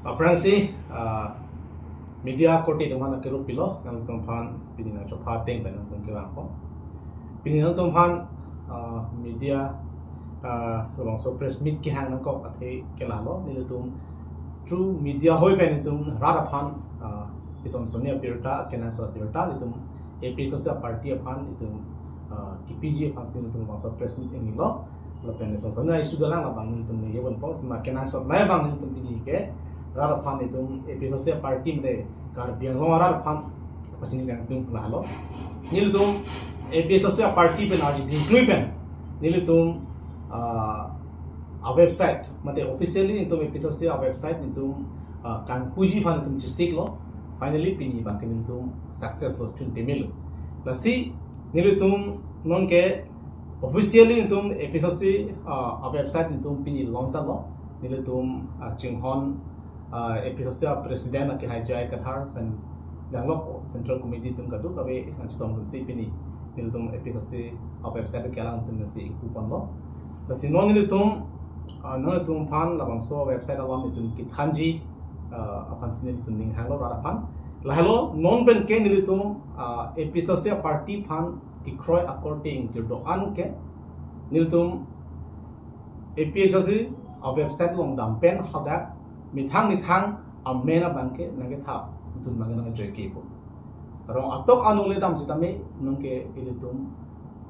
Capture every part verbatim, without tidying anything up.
Aphrangsi, ah, media korte atum aphan akero pilo, nangtum aphan pini nangchopha ateng pen nangtum kevang po. Pini nangtum aphan, ah, media, ah, labangso press meet kehang nangkok athe ke lahelo, nelitum through media ahoi pen nelitum rat aphan, ah, ison soni abirta, kenangsot abirta, nelitum A P H L C party aphan nelitum, ah, kipiji aphansi nelitum labangso press meet ingilo. Lapen ison soni issue dolang labang nelitum ningje ponpo, ma kenangsot nai abang nelitum pini ke rat aphan nelitum A P H L C party mate Karbi Anglong rat aphan pachini kangtung lahelo. Nelitum A P H L C party pen arji dingklui pen nelitum, ah, a website mate officially nelitum A P H L C a website nelitum, ah, kangpuji aphan nelitum chesiklo. Finally pini abangke nelitum success lo, chun temelo. Lasi nelitum nonke officially nelitum A P H L C, ah, a website nelitum pini launch lo. Nelitum, ah, chinghon, ah, A P H L C a president akehai J I Kathar pen danglok central committee atum kadokave nangchetongdunsi pini nelitum A P H L C a website ke alangtum si ingpu ponlo. Lasi non nelitum, ah, nangtum aphan labangso website along nelitum kethanji, ah, aphansi nelitum ning hanglo rat aphan. Lahelo non pen ke nelitum, ah, A P H L C party aphan kekroi akorte ingjir do-an ke nelitum A P H L C a website along dam pen hadak methang methang amen abangke nangkethapdun abangke nangjoike po. Rong atok anu le dam sitame nonke ilitum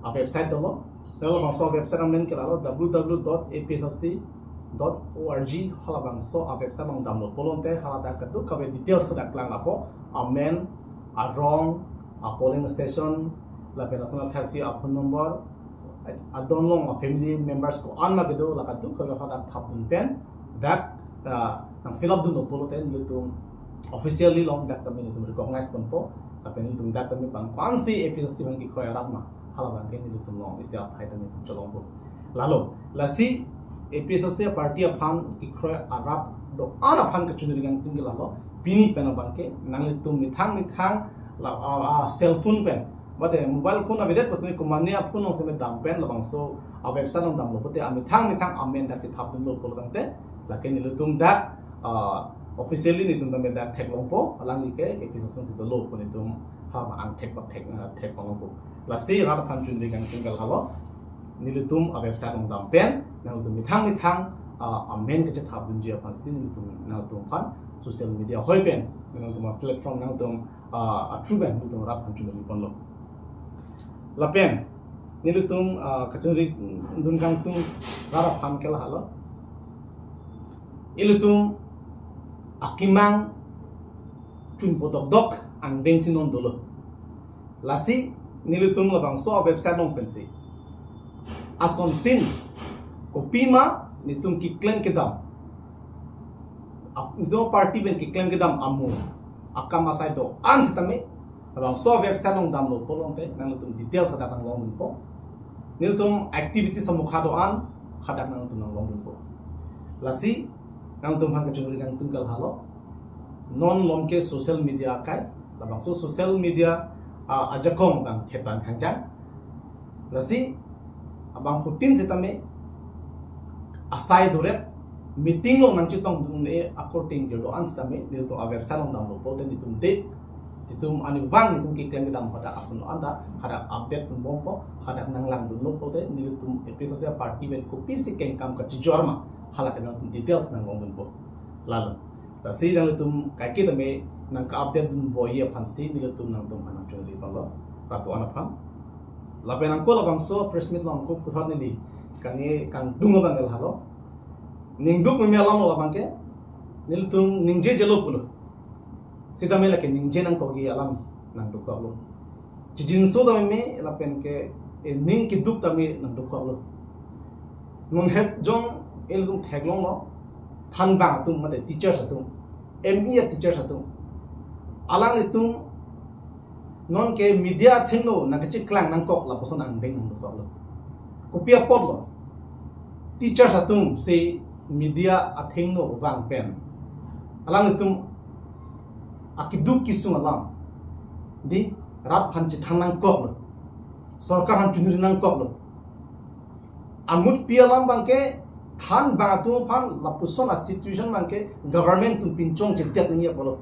a website dolo. Lalu labangso website amen ke lahelo W W W dot A P H L C dot org, halabangso a website along damlo pulote haladak kadokave details hadak klang lapo, amen, arong, a polling station, lapen lason athaksi a phone number, adon along a family members ko-an ma kedo, la kadokave hadak thapdun pen dak, ah, nang fill up dunlo pulote nelitum officially along dak tame nelitum recognize ponpo, lapen nelitum dak tame bang ko-ansi A P H L C abang kekroi arat ma, halabangke nelitum along isi aphai tame nelitum cholongpo. Lahelo, lasi A P H L C party aphan kekroi arat do-an aphan kachiningri kangtung ke lahelo, pini pen abangke nanglitum methang methang la, ah, ah, cell phone pen, mate mobile phone avedet pusi komane a phone along seme dam pen labangso a website along damlo pulote amethang methang amen dak chethapdunlo pulo tangte, lake nelitum dak, ah, officially nelitum tame dak theklongpo, alangli ke A P H L C si dolo pu nelitum ha angthek bak thek, ah, thek ponlongpo. Lasi rat aphan chiningri kangtung ke lahelo, nelitum a website along dam pen nangtum methang methang, ah, amen kachethapdunji aphansi nelitum nangtum aphan social media ahoi pen, nangtum a platform nangtum, ah, a through pen nelitum rat aphan chiningri ponlo. Lapen nelitum, ah, kachiningri dun kangtung rat aphan ke lahelo, ilitum akemang chunpo dokdok angdeng si non dolo. Lasi nelitum labangso a website along pensi asontin kopima nelitum keklem kedam, ap-, nelitum party pen keklem kedam amo, akam asai do-an sitame labangso website along damlo pulote nangtum details hadak nanglongdunpo. Nelitum activity samukha do-an hadak nangtum nanglongdunpo. Lasi nangtum aphan kachiningri kangtung ke lahelo, non malom ke social media akai, labangso social media, ah, ajakong abang thetan khangjang. Lasi abangphutin sitame asai dorep meeting along nangchetongdun-e akorte ingjir do-an sitame nelitum a website along damlo pulote nelitum date, nelitum anivang nelitum keklem kedam hadak ason do-an ta hadak update ponbompo, hadak nanglangdunlo pulote nelitum A P H L C party pen kopisi kengkam kachijor ma, halake nangtum details nanglongdunpo. Lahelo. Lasi nanglitum kaike tame nangka-update dunvoiji aphansi nelitum nangtum aphan nangchiningri ponlo, rat do-an aphan. Lapen angko labangso press meet along angko puthot neli kangni kangdung abang lahelo, ningduk meme alam lo labangke, nelitum ningjejelo pulo. Sitame lake ningje nangkokji alam nangdokoklo. Chijinso tame meme lapen ke, eh, ning keduk tame nangdokoklo. Non het jong ilitum theklonglo, thanbang atum mate teachers atum, M E a teachers atum, alanglitum nonke media athengno nangkacheklang nangkok lapuson angdeng nangdokoklo. Kopi apotlo? Teachers atum si media athengno vang pen alanglitum akeduk kesung alam, dei, rat aphan chethan nangkoklo, sorkar aphan chiningri nangkoklo. Amutpi alam abangke Thanbang atum aphan lapuson a situation abangke government atum pinchong chedet nangji apotlo.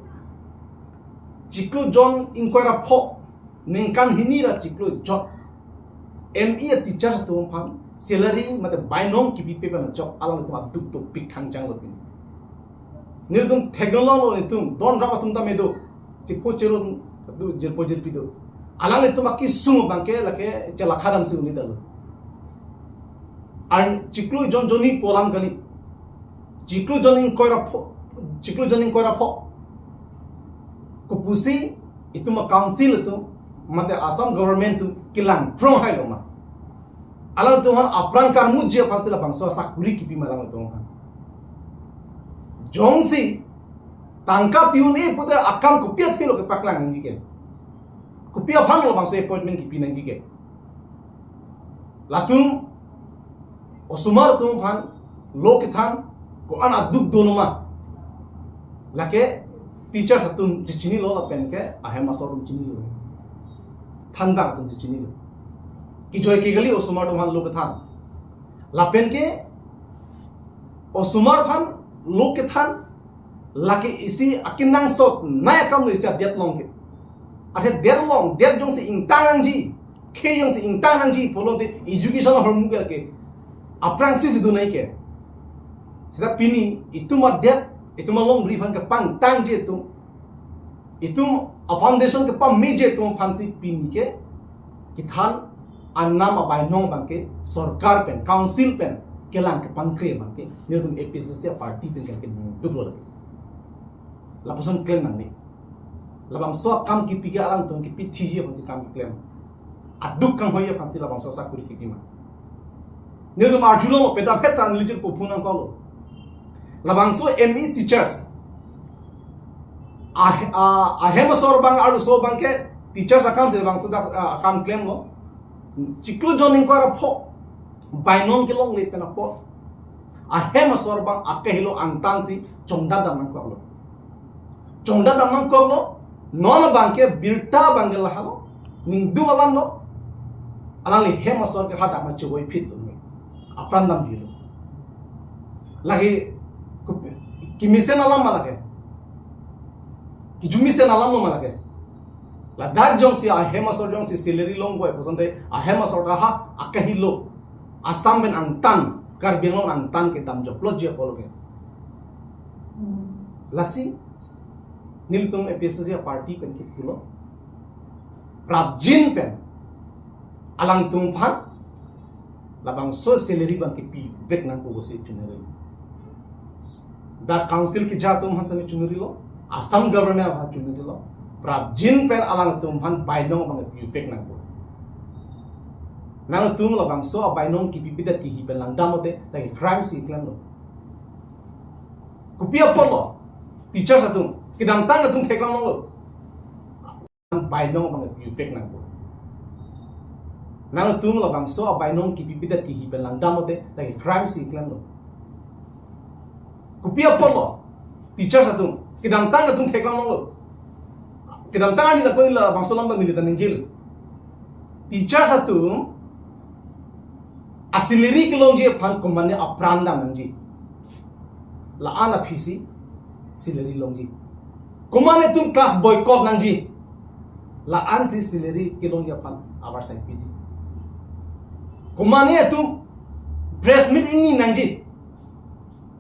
Chiklo jon ingkoi ra pho, ningkan hini ra chiklo jon M E a teachers atum aphan salary mate bainong kipipe pen ajok alanglitum aduk dopik khangjang lo pini. Nelitum theklonglo, nelitum don rap atum tame do. Chikpo chirun do, jirpo jirpi do. Alanglitum akesung abangke lake chelakha damsi un-edetlo. An chiklo jon jon hini pu alam kali. Chiklo jon ingkoi ra pho, chiklo jon ingkoi ra pho. Kopusi itum a council atum mate Assam government atum kelang prong hai lo ma? Alangtum aphan apran karmuji aphansi labangso asakuri kipi ma alangtum aphan? Jongsi tangka pi un-e pute akam kopi athelo kepaklang nangji ke? Kopi aphan labangso appointment kipi nangji ke? Latum osomar atum aphan lo kethan ko-an aduk do ma? Lake teachers atum chechinilo lapen ke ahem asor atum chinilo. Thanbang atum chechinilo. Kijoi ke kali osomar atum aphan lo kethan. Lapen ke osomar aphan lo kethan lake isi akenangsot nai akam lo isi adet along ke. Athe det along, det jongsi ingtang nangji, khei jongsi ingtang nangji pulote education ahormu ke aphrangsi si dunai ke. Seta pini itum adet, itum alongri aphan kepangtangji atum, itum a foundation kepameji atum aphansi pini ke kethan anam abainong abangke sorkar pen, council pen kelang kepangkre abangke nelitum A P H L C a party pen ke keduk lo lagi. Lapuson klem nangji. Labangso akam kipi ke alangtum kipi thiji aphansi kam keklem. Aduk kanghoi aphansi labangso asakuri kipi ma? Nelitum arjulong peta peta neli chirpo phun nangkoklo. Labangso M E teachers. Ah, ah, ahem asor abang, arloso abangke teachers akam si labangso dak, ah, akam klemlo. Chiklo jon ingkoi ra pho bainong kelongle pen apot ahem asor abang akehelo angtan si chongdat dam nangkoklo. Chongdat dam nangkoklo, non abangke birta abangke lahelo, ningduk alam lo, alangli hem asor ke hadak ma chevoi phitlo, apran damjilo. Lake ku-, kemesen alam ma lake? Kejumesen alam lo ma lake? Ladak jongsi ahem asor jongsi salary longvoi pusonte ahem asor ta ha akehelo Assam pen angtan, Karbi Anglong angtan kedam joklo ji apotlo ke. Lasi nelitum A P H L C a party pen kipulo. Prapjin pen alangtum aphan labangso salary abang kipivek nangpo pusi chongrilo. Dak council keja atum aphan tame chongrilo, Assam government aphan chongrilo. Prapjin pen alangtum aphan bainong abang kipivek nangpo. Nangtum labangso abainong kipipe ta kihi pen langdam lote, lake crime si klemlo. Kopi apotlo? Teachers atum, kedamtang atum theklonglo. Bainong abang kipivek nangpo. Nangtum labangso abainong kipipe ta kihi pen langdam lote, lake crime si klemlo. Kopi apotlo? Teachers atum, kedamtang atum theklonglo. Kedamtang ani ta pun labangso alam ta neli ta ningjelo. Teachers atum a salary kelongji aphan komatne apran dam nangji. La-an aphisi salary longji. Komatne atum class boycott nangji. La-ansi salary kelongji aphan avarsai piji. Komatne atum press meet ingni nangji.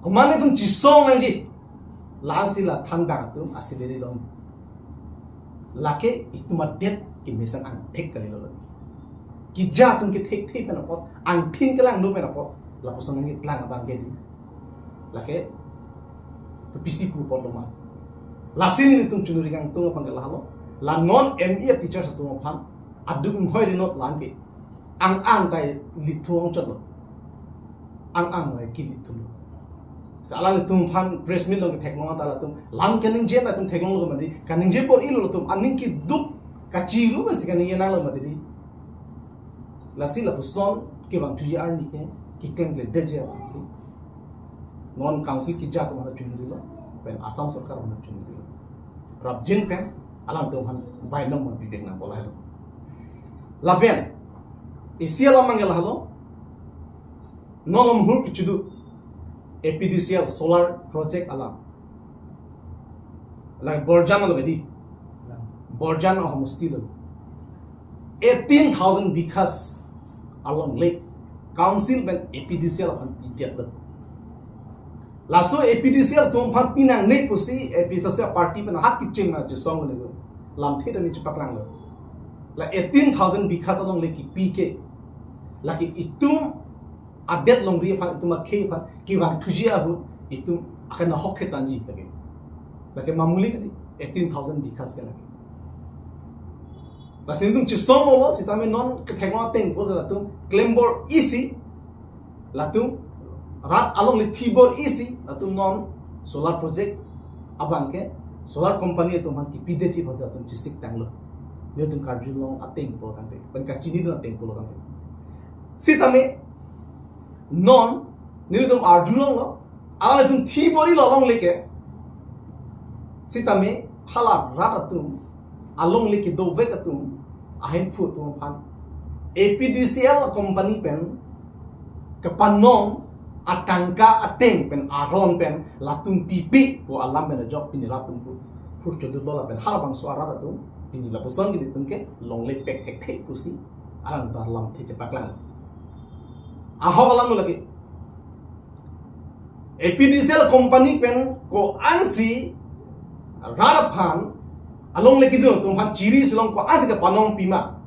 Komatne atum chisong nangji. La-ansi la thanbang atum a salary long. Lake itum adet kemesen angthek kalilo. Keja atum kethekthe pen apot, angthin kelangno pen apot, lapuson nangkeplang abang ke di. Lake, kepisi pu apotlo ma? Lasi nelitum chongrikangtung abang ke lahelo. La non M E a teachers atum aphan aduk inghoi rinot la-an ke ang-ang kai lithu ongchotlo. Ang-ang kai kilithulo. Sa alanglitum aphan press meet along ketheklong ta latum lam kaningje latum theklonglo mati. Kaningje apor ilo latum aning keduk kachiru masi kaningje nanglo mati di. Lasi lapuson kevangthuji arni ke keklemkledetji aphansi non council keja atum aphan chongrilo, pen Assam sorkar aphan chongrilo. Prapjin pen alangtum aphan bainong abang pivek nangpo lahelo. Lapen isi alam abang ke lahelo. Non muhur kechidu A P D C L solar project alam. Lake Borjan lo di. Borjan ahomosti lo. Eighteen thousand bighas alongle council pen A P D C L aphan pidet lo. Laso A P D C L atum aphan pinangne pusi A P D C L party pen hak kecheng ma chesong le. Lamthe ta mi chepaklanglo. La eighteen thousand bighas alongle kipi ke, lake itum adet longri aphan, itum akhei aphan kevang thuji ahut itum akan ahok ke tanji ta ke. Lake mamuli kali, eighteen thousand bighas ke lake. Lasi nelitum chesong lo, sitame non kethek ateng po latum klembor isi, latum rat alongle thibor isi, latum non solar project abang ke solar company atum aphan kipidetji pusi latum chesik tanglo. Nelitum karjulong ateng po tangte, pen kachinidun ateng po lo tangte. Sitame non nelitum arjulonglo, alanglitum thibor-ilo alongle ke. Sitame hala rat atum, alongle kedovek atum, ahemphu atum aphan A P D C L company pen kepanong atangka ateng pen aron pen latum pipe pu alam pen ajok pini rat atum pu phur chodutlo lapen halabangso arat atum pini lapuson ke nelitum ke longle pek thekthe pusi alang ta lamthe chepaklang. Ahok alam lo lake. A P D C L company pen ko-ansi rat aphan alongle kedun atum aphan chiri si along ko-ansi kepanong pima.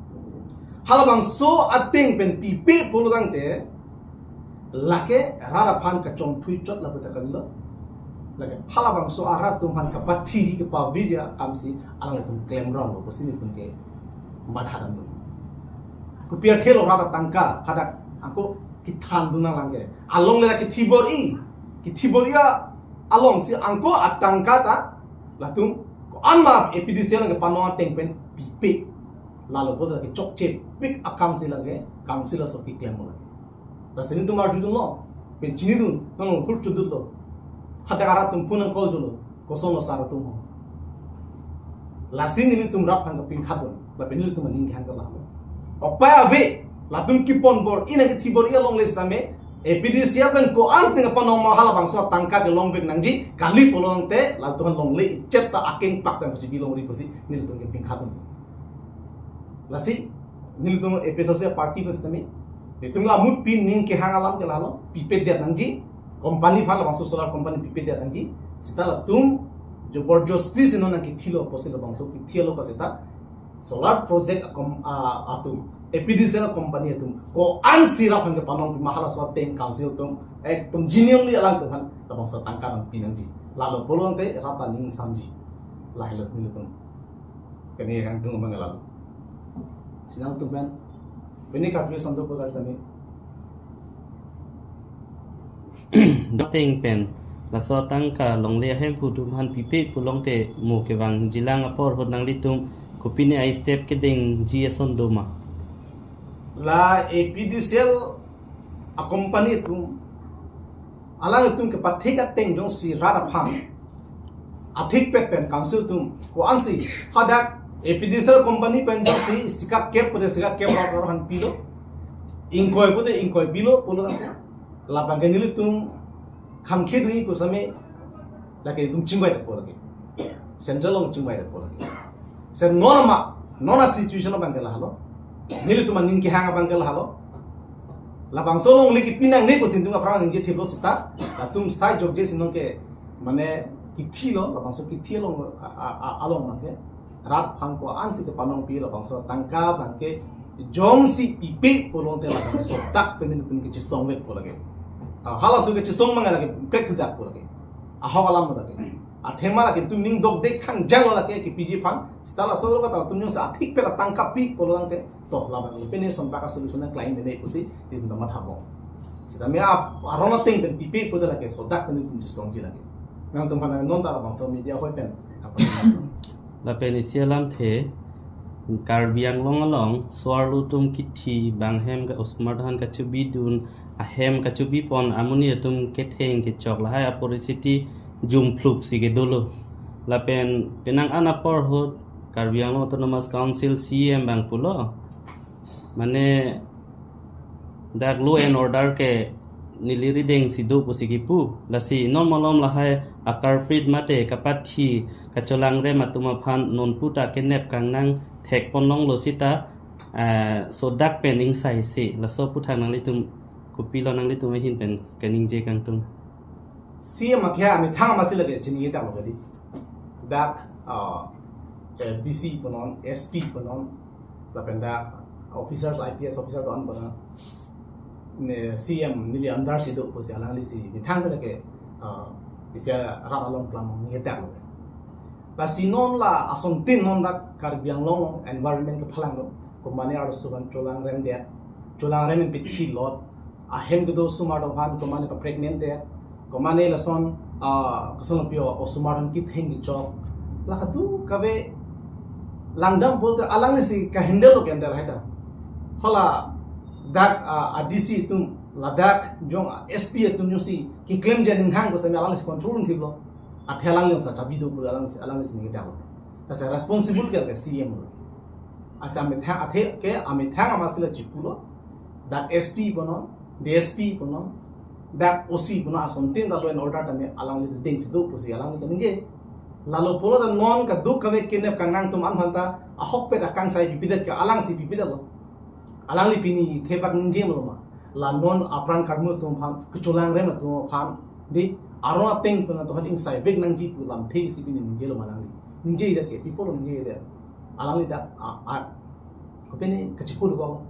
Halabangso ateng pen pipe pulo tangte, lake rat aphan kachongthui chot lapu ta kali lo. Lake halabangso arat atum aphan kapathi kapavirya akamsi alanglitum klemrong lo pusi nelitum ke matha damlo. Kopi athe lo rat atangka hadak ako kethandun nanglang ke. Alongle lake thibor-i, kethibor-i alongsi ako atangka ta latum ko-an ma A P D C L kepanong ateng pen pipe. Lalo pulote lake chokchepik akamsi lake council aso keklem lo. Lasi nelitum arjudunlo, pen chinidun, non phur chodutlo. Hadak arat atum phone call jolo, koson lo sar atum ho. Lasi nelitum rat aphan kapinkhatdun, lapen nelitum aning kehang ke lahelo. Opai ave, latum kepon bor-i nang kethibor-i alongle sitame, A P D C L pen ko-ansi kepanong ma halabangso atangka ke longvek nangji, kali pulo tangte, latum alongle ichet ta akeng pak tang chibi longri pusi, nelitum kepinkhatdun. Lasi, nelitum A P D C L party pen sitame, nelitum amut pen ning kehang alam ke lahelo, pipedet nangji, company aphan labangso solar company pipedet nangji, seta latum joborjosti si non nangkethilo pusi labangso kethilo ka seta, solar project akom, a, atum, A P D C L company atum, ko-ansi rat aphan kepanong pima halaso ateng council atum, ekdom genuinely alangtum aphan labangso atangka nangpi nangji. Lalo pulo tangte rat aning samji. Lahelo nelitum. Kami yang tunggu mengelal. Sinang tum pen. Pini Karbi Santo Pura kami. Doteng pen. Laso atangka longle ahemphu atum aphan pipe pulo tangte mo kevangjilang apor ahut nanglitum kopine a-step kedengji ason doma? La A P D C L a-company atum alanglitum kepathik ateng jongsi rat aphan athikpet pen council atum ko-ansi hadak A P D C L company pen jongsi sikak kep pada sikak kep rat aphan pilo, ingkoi pute ingkoi pilo pulo tangte, labang ke nelitum khangkhit ri pusitame lake itum chingvai po lake. Central along chingvai po lake. Se non ma, non a-situation abang ke lahelo. Nelitum aning kehang abang ke lahelo. Labangso alongle kepi nangne pusi nelitum aphrang ningje thiplo seta, latum sai jokje si non ke, mane kethilo, labangso kethi along, a, a, a, along abang ke rat aphan ko-ansi kepanong pi labangso atangka abang ke jongsi pipe pulo tangte labangso dak pen nelitum kechesongvek po lake. Ah, halaso kechesong abang lake pek thudak po lake. Ahok alam lake. Athema lake itum ning dokde khangjang lo lake kepiji aphan. Seta laso lo kata itum jongsi athikpet atangka pi pulo tangte, to labang pine sonpak a-solution nangklang mene pusi itum matha bom. Sitame a, aron ateng pen pipe pulote lake sodak pen itum chesongji lake. Nangtum aphan non ta labangso media ahoi pen. Lapen isi alamthe, Karbi Anglong along so-arlo atum kithi bang hem ka osomar than kachobidun, ahem kachobipon amonit atum ketheng kechok lahai aporisthiti jumphlup si kedolo. Lapen penang an apor ahut Karbi Anglong Autonomous Council C E M abang pulo, mane dak law and order ke neli rideng si do pusi kipu. Lasi non malom lahai a-culprit mate kapathi kacholangrem atum aphan nonpu ta kenep kangnang thek ponlonglo sita, eh, sodak pen ingsai si. Laso aputhak nanglitum kopilo, nanglitum ahin pen kaningje kangtung? C M akhei amethang amatsi lake chiningje tanglo kadi. Dak, ah, eh, D C punon, S P punon, lapen dak officers, I P S officer don punon, ne C M neli under si do pusi alangli si methang ke lake, ah, isi arat along klam ningje tanglo. Lasi non la asontin non dak Karbi Anglong environment kephalanglo. Komane arloso aphan cholangrem det, cholangrem pen pithi lot, ahem kedo osomar aphan komane pa-pregnant det, komane lason, ah, koson lo pio, osomar aphan kitheng kechok. La kadokave langdam pulote alangli si ka-handle lo ke enter hai ta. Hala dak, ah, a-D C atum, ladak jong a-S P atum jongsi keklem jeng ninghang ko sami alangli si control thiplo. Athe alangli sa chabi do pulo alangli si, alangli si ningje tanglo. Lasi responsible ke lake C M lo. Lasi amethang, athe ke amethang amatsi la chipulo. Dak S P punon, D S P punon, dak O C punon, asontin ta law and order tame alangli rideng si do pusi alangli kaningje. Lalo pulo ta non kadokave kenep kangnang atum aphan ta ahokpet akangsai pipedet ke alang si pipedetlo. Alangli pini thebak ningje maloma. La non apran karmu atum aphan, kecholangrem atum aphan, di, arong ateng pen atum aphan ingsai vek nangji pu lamthe si pini ningjelo ma alangli. Ningjedet ke, people ningjedet. Alangli dak, a, a, kopine kachipu lo ko.